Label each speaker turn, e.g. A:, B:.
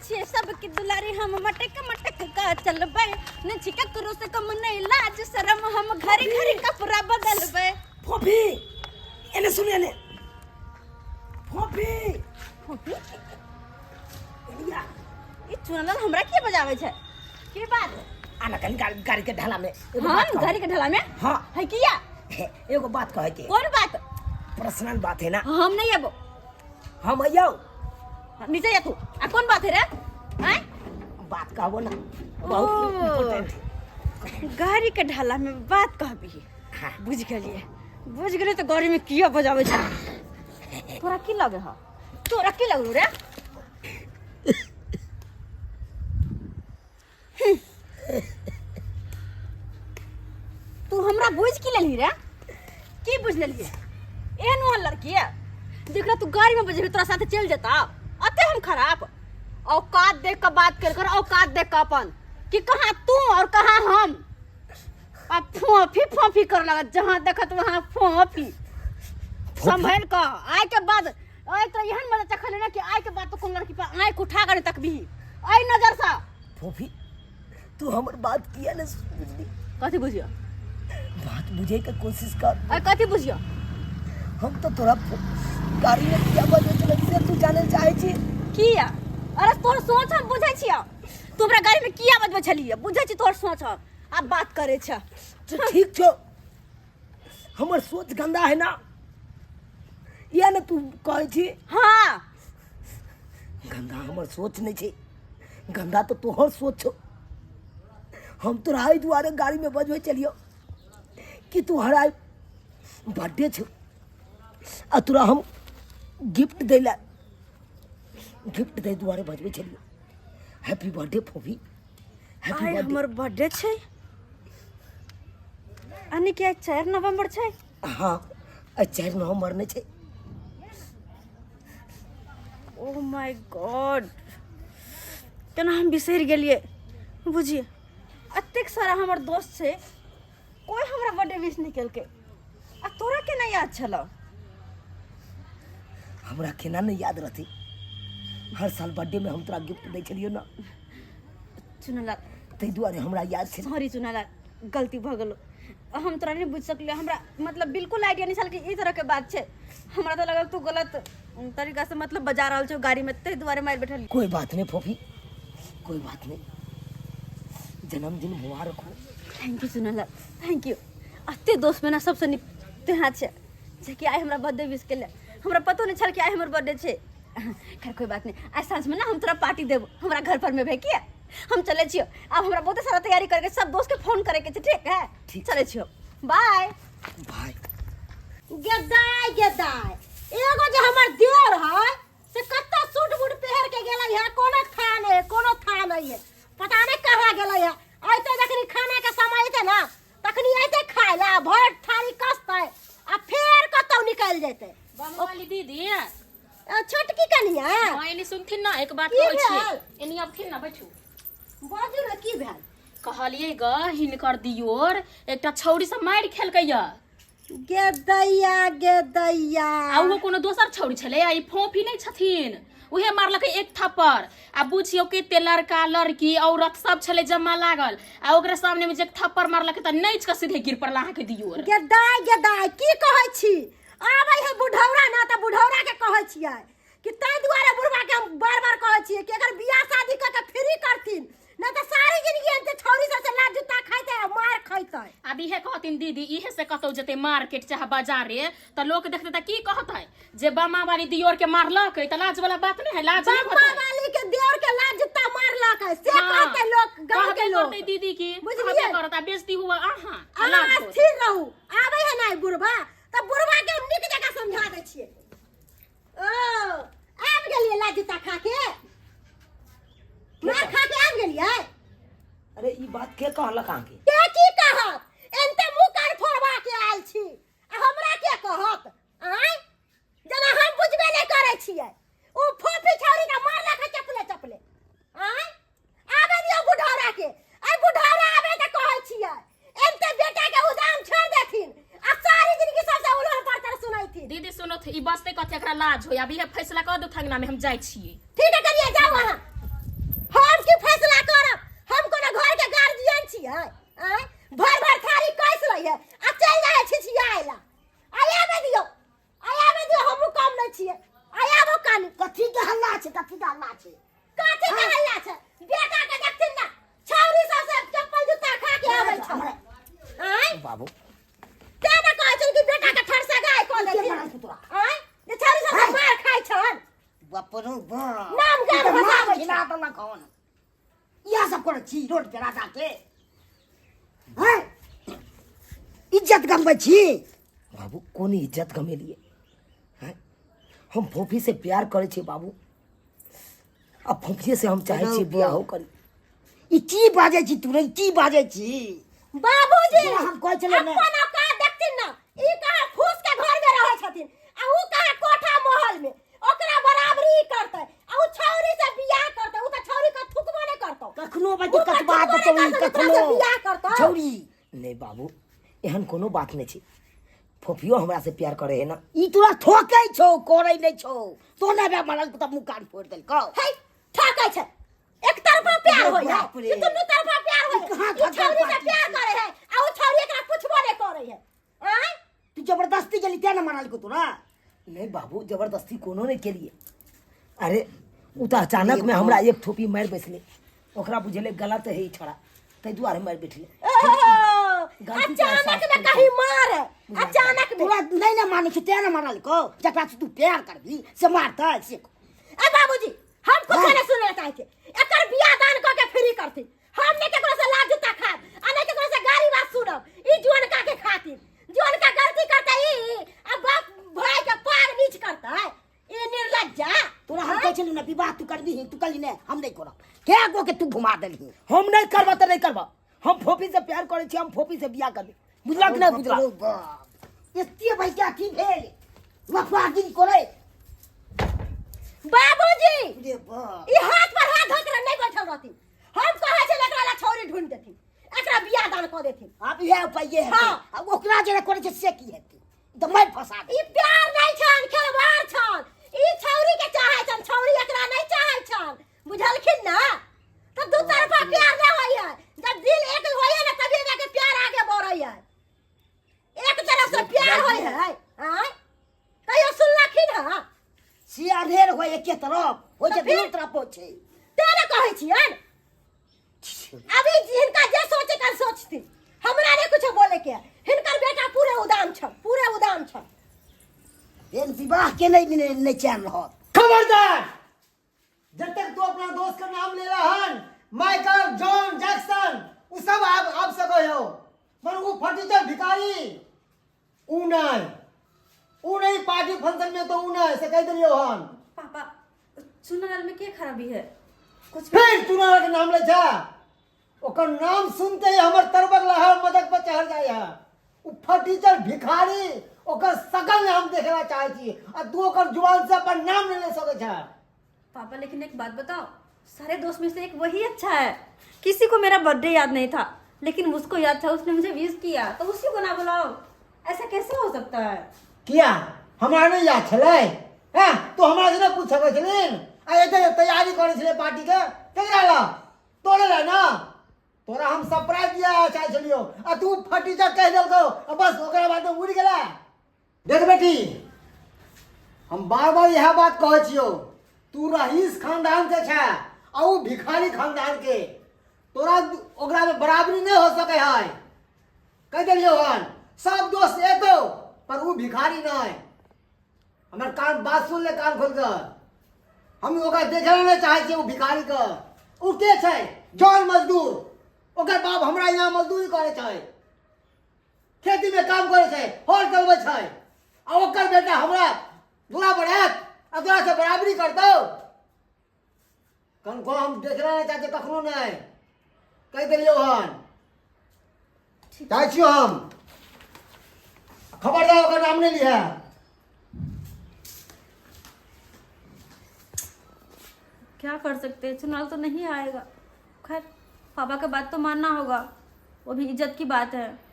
A: छियै सबके दुलारी हम मटक मटक का चलबै न छी ककरो से कम नहीं लाज शरम हम घड़ी घड़ी कपड़ा बदलबै।
B: फोफी, एने सुन, एने फोफी।
A: फोफी?
B: एने आ।
A: ई चुनल हमरा के बजाबै छै? की बात?
B: आना कनी गाड़ी, गाड़ी के ढाला में एगो
A: हम
B: बात कहब।
A: गाड़ी के ढाला में?
B: हाँ।
A: है किया?
B: एगो बात कहे के।
A: कोन बात?
B: पर्सनल बात है ना।
A: हम नहीं अबो।
B: हम अइयौ।
A: नीचे जा तू। आ कोन बात है रे? आय
B: बात कहबो ना, बहुत
A: ओ।
B: इम्पोर्टेंट है।
A: गाड़ी के ढाला में बात कहबी?
B: हाँ।
A: बुझ गेलिए, बुझ गेलिए। तो गाड़ी में किया बजावे छै? तोरा की लगे ह? तोरा की लगलू रे? तू हमरा बुझ की लेलही रे? की बुझ लेलही? एहन ओहन लड़की है जेकरा तू गाड़ी में बजेबी तोरा साथे चल जेता? अते हम खराब? औकात देख के बात कर कर, औकात देख के अपन, कि कहाँ तू और कहाँ हम। आ फोफी फोफी कर लगा, जहाँ देखत वहाँ फोफी। संभल क, आय के बाद आय तो एहन मजा चखल ना कि आय के बाद तो कोन लड़की पर आँख उठा कर तकबी आय नजर से।
B: फोफी, तू हमर बात किया ने बुझली?
A: कथी बुझियो?
B: बात बुझे के कोशिश कर।
A: आय कथी बुझियो?
B: हम तो तोरा गाड़ी में किया बजे चले से तू जाने चाहे छी।
A: किया? अरे तोहर सोच हम बुझै छियो। तू हमरा गाड़ी में किया बजबै छलियै? बुझै छी तोहर सोच हम। आब बात करे छ।
B: तो ठीक छो, हमर सोच गंदा है ना, या ने तू कहै छी?
A: हाँ।
B: गंदा हमर सोच नहीं छै, गंदा तो तोहर सोच छो। हम तोरा एहि दुआरे गाड़ी में बजबै चलियो कि तोहर आइ बर्थडे छौ आ तोरा हम गिफ्ट दै ला, गिफ्ट दै दुआरे बजबै छलियो। हैप्पी बर्थडे फोफी, हैप्पी
A: आइ
B: बर्थडे।
A: हमर बर्थडे छै? यानी कि आइ 4 नवंबर छै?
B: हाँ, आइ 4 नवंबर नहि छै।
A: ओ my God, केना हम बिसरि गेलियै। बुझिए, एतेक सारा हमर दोस्त छै, कोई हमरा बर्थडे विश नहि केलकै, आ तोरा केना याद छलौ?
B: हमरा केना नहि याद रहतै? हर साल बर्थडे में हम तोरा गिफ्ट दै छलियौ ना।
A: चुनलाल,
B: ताहि दुआरे हमरा याद छै।
A: सॉरी चुनालाल, गलती भऽ गेलो। हम तोरा नहि बुझि सकलियै। हमरा मतलब बिल्कुल आइडिया नहि छल कि ई तरहके बात छै। हमरा तऽ लगल तू गलत तरीकासँ मतलब बजा रहल छौ गाड़ीमे, ताहि दुआरे मारि बैठल।
B: कोई बात नहीं फोफी, कोई बात नहीं। जन्मदिन मुबारक हो।
A: Thank you Chunalal, thank you. एते दोस्तमे ने सबसँ नीक तेहाँ छै, जेकि आइ हमरा बर्थडे विश केले। हमरा पतो नहि छल कि आइ हमर बर्थडे छै। खैर, कोई बात नहीं। आइ साँझमे ने हम तोरा पार्टी देबो हमरा घर पर में। भाई, किया हम चलै छियो आब। हमरा बहुते सारा तैयारी करके सब दोस्त के फोन करे के छै। ठीक है?
B: ठीक।
A: चलै छियो, बाय।
B: बाय।
C: गेदाय गेदाय, एगो जे हमर देवर है से कत्ता सूट बूट पहिर के गेलै है, कोनो था नहीं, कोनो था नहीं है। पता नहीं कहाँ गेलै है। अइते जखनी खाना के समय अइते ना, तखनी अइते खाय ला, भर थाली कसतै आ फेर कतौ निकलि जेतै।
D: वाली दीदी।
C: छोटकी कनिया।
D: हाँ, एनी सुनथिन ना, एक बात
C: की
D: कहै छियै।
C: भेल?
D: एनी अबथिन ना, बैठू।
C: बाजू ने, की भेल?
D: कहलियै ग, हिनकर दियोर एकटा छौड़ी से मारि खेलकै या।
C: गेदैया गेदैया।
D: आ ओहो कोनो दोसर छौड़ी छलै आ ई फोफी नहि छथिन, उहे मारलकै एक थप्पड़। आ बुझियौ कते लड़का लड़की औरत सब छलै जमा लागल, आ ओकरा सामने में जे एक थप्पड़ मारलकै तऽ नैच कऽ सीधे गिर पड़ल अहाँके दियोर।
C: गेदाय गेदाय, की कहै छी? आबै है बुढ़ौरा ना तऽ बुढ़ौरा के कहै छियै कि ताहि दुआरे बुढ़वा के हम बार बार कहै छियै कि अगर बियाह शादी कऽ के फ्री करथिन, नहि तऽ सारी जिंदगी एनते छौरी सब से लात जूता खैतै आ मार खैतै।
D: आब इहे कहथिन दीदी, इहे से कतौ जेतै मार्केट चाहे बाजारे तऽ लोक देखतै तऽ की कहतै? जे बामा वाली दियोर के मारलकै तऽ लाज वाला बात नहि है? लाज नहि
C: बाबा
D: होतै?
C: वाली के देवर के लात जूता मारलक है से
D: हाँ।
C: कहतै लोक, गाँव के
D: कहबे
C: लोक।
D: करतै दीदी की।
C: बुझलियै?
D: कहबे करत आ बेइज्जती हुआ अहाँ आ
C: अहाँ
D: लाज होत।
C: स्थिर रहू। आबै है ना बुढ़बा तऽ बुढ़बा के हम नीक जकाँ समझा दै छियै। ओ आबि गेलियै लात जूता खा के, मार खा के आबि गेलियै?
B: अरे, ई बात के कहलक अहाँके?
C: के की कहत? एनते मुँह कान फोड़बा के आयल छी आ हमरा के कहत? आँय, जेना हम बुझबे नहि करै छियै। ओ फोफी छौरी के मारलक है चपले चपले। आँय, आबे दियौ बुढ़ौरा के। आइ बुढ़ौरा आबे तऽ कहै छियै, एनते बेटा के उदाम छोड़ि देथिन आ सारी जिंदगी सबसे उल्हन पर सुनैथिन।
D: दीदी सुनथ, ई बसते कथी, एकरा लाज होय। आब इहे फैसला कऽ दू अंगना में, हम जाइ छियै।
C: ठीक है करिए, जाओ अहाँ।
E: छै, कथी के हल्ला छै?
C: कथी के हल्ला छै? बेटा के देखथिन ना, छौरी सब से चप्पल जूता खा के आबै छै। आँय?
B: बाबू
C: तें ने कहै छन कि बेटा के ठरसा गाय कऽ
E: के
C: देथिन।
E: मारल छौ तोरा?
C: आँय? जे छौरी सब से मार खाइ छन।
E: बाप रो बाप।
C: नाम गाम
E: ई तऽ
C: फसाबै
E: नाम
C: छै।
E: खिला देलक हन। इएह सब करै छी रोड पे राजा के हैं? इज्जत गमबै छी।
B: बाबू कोन इज्जत गमेलिए हैं? हम फोफी से प्यार करै छियै बाबू, आ फोफिए से हम चाहै छियै बियाहो करी।
E: ई की बाजै छी तू रे, की बाजै छी?
C: बाबूजी
E: जेना हम कहै छलियै ने।
C: अपन औकात देखथिन ना, ई कहाँ फूस के घर में रहै छथिन आ ऊ कहाँ कोठा महल में, ओकरा बराबरी ई करतै आ ऊ छौरी से बियाह करतै। ऊ तऽ छौरी के थुकबो नहि करतौ।
E: कखनो बजे
C: ऊ तऽ
E: कतबा
C: थुकबो
E: देतौ
C: नहि
E: ई
C: करतौ,
E: कखनो
C: तोरा से बियाह करतौ।
E: छौरी।
B: नहि बाबू, एहन कोनो बात नहि छै, फोफियो हमरा से प्यार करे है ना।
E: ई तोरा ठोकै छौ, करै नहि छौ। तो ने बे मरल तऽ मुँह कान फोड़ि देलकौ।
C: है, ठकै छै। एक तरफा प्यार होय है।
E: बाप रे।
C: ई दुनू तरफा प्यार होय।
E: ई कहाँ
C: ई छौरी से
E: खतरनाक
C: प्यार करे है आ ऊ छौरी एकरा पुछबो नहि करे है। आँय?
E: तू जबरदस्ती गेली तें ने मारलकौ तोरा।
B: नहीं बाबू, जबरदस्ती कोनो नहीं केलिए। अरे उ तऽ अचानक में हमरा एक थोपी मारि बैसले, ओकरा बुझेले गलत है ई छोड़ा, ताहि दुआरे मारि बैठले।
C: ओहो,
B: गलती के
C: अचानक
B: एहसास
C: में कहीं मारे, अचानक में।
E: तोरा नहीं ने मानै छै तें ने मारलकौ। जकरा से तू प्यार करबी से मारतै से।
C: ए बाबूजी, हम कुछ
E: हाँ।
C: नहीं सुने चाहे छी। एकर बियाह दान क के फ्री करथिन। हम नहीं केकरो से लाज जूता खाब आ नहीं केकरो से गाली बात सुनब। ई जुअनका के खातिर जुअनका गलती करता ई आ बाप भाई के पाग नीच करता ई निर्लज्जा।
E: तोरा हम कहै छलियौ ने विवाह तू करबी, तू कहली ने हम नहीं करब, कै गो के तू घुमा देलही।
B: हम नहीं करबा तऽ नहीं करबा, हम फोफी से प्यार करै छी, हम फोफी से बियाह करबी, बुझलक नहि बुझलक?
E: बाप एते भैया की भेल लफड़ागिरी करे।
C: बाबूजी
E: रे बाप,
C: ई हाथ पर हाथ धऽ के नहीं बैठल रहती। हम कहै छै एकरा ला छौरी ढूंढ देथिन, एकरा बियाह दान कऽ देथिन।
E: आब इएह उपाय हेतै।
C: हाँ।
E: आ ओकरा जेना करै छै से की हेतै? ई तऽ मारि फंसा
C: ई प्यार नहीं छन, खेलवाड़ छन। ई छौरी के चाहै छन, छौरी एकरा नहीं चाहै छन, बुझलखिन ना? तऽ दू तरफा प्यार नहीं होय है। जब दिल एक होय है ना तभी जाके प्यार आगे बढ़ै है। एक तरफ से प्यार होय है। आँय? कहियो सुनलखिन हँ?
E: से अधेर होय एके तरफ होइ छै,
C: तऽ फिर?
E: दुनू तरफ होइ छै।
C: तें ने कहै छियनि। अभी हिनका जे सोचे कर सोचथिन, हमरा नहीं कुछ बोले के। हिनकर बेटा पूरे उदाम छ, पूरे उदाम छ।
E: एहन विवाह के नहीं नहीं नहीं चैन रहत।
F: खबरदार, जब तक तू अपना दोस्त का नाम ले हन माइकल जॉन जैक्सन उ सब आब आब सको हो, पर उ फर्नीचर भिखारी उ नहीं, उ नहीं पार्टी फंक्शन में तो उ नहीं से कह दिलियो हन।
A: पापा, चुनालाल में के खराबी है? कुछ
F: फिर चुनालाल के नाम ले जा, ओकर नाम सुनते ही हमर तरबक लहर मदक पर चढ़ जाय है। उ फर्नीचर भिखारी ओकर शकल ने हम देखला चाहे छी आ तू ओकर जुबान से अपन नाम नहीं ले सके छा।
A: पापा लेकिन एक बात बताओ, सारे दोस्त में से एक वही अच्छा है। किसी को मेरा बर्थडे याद नहीं था लेकिन उसको याद था, उसने मुझे विश किया, तो उसी को ना बुलाओ, ऐसा कैसे हो सकता है?
F: किया हमरा नहीं याद छलै हैं? तू हमरा से नहीं पूछ सकै छलिन? आ एते तैयारी करै छलै पार्टी के, केकरा ला? तोरे ला ना? तोरा हम सरप्राइज दिया चाहे छलियो आ तू फटीचर कह देलको आ बस ओकरा बाद उड़ गेला। देख बेटी, हम बार बार यह बात कहै छियो, तू रईस खानदान के छै आ उ भिखारी खानदान के, तोरा ओकरा में बराबरी नहीं हो सके है। कह देलियो हन सब दोस्त एतो पर उ भिखारी नहीं। हमर कान बात सुन ले कान खोल कर, हम ओकरा देखे नहीं चाहे छियै उ भिखारी के। उ के छै? जन मजदूर। ओकर बाप हमरा यहाँ मजदूरी करे छै, खेती में काम करे छै, हर चलबै छै, आ ओकर बेटा हमरा दूरा पर आयत आ तोरा से बराबरी करतौ? कनको हम देखना नहीं चाहते कखनो नहीं। कह देलियो हन जाइ छियो हम। खबरदार ओकर नाम नहीं लिया।
A: क्या कर सकते हैं, चुनाव तो नहीं आएगा। खैर पापा का बात तो मानना होगा, वो भी इज्जत की बात है।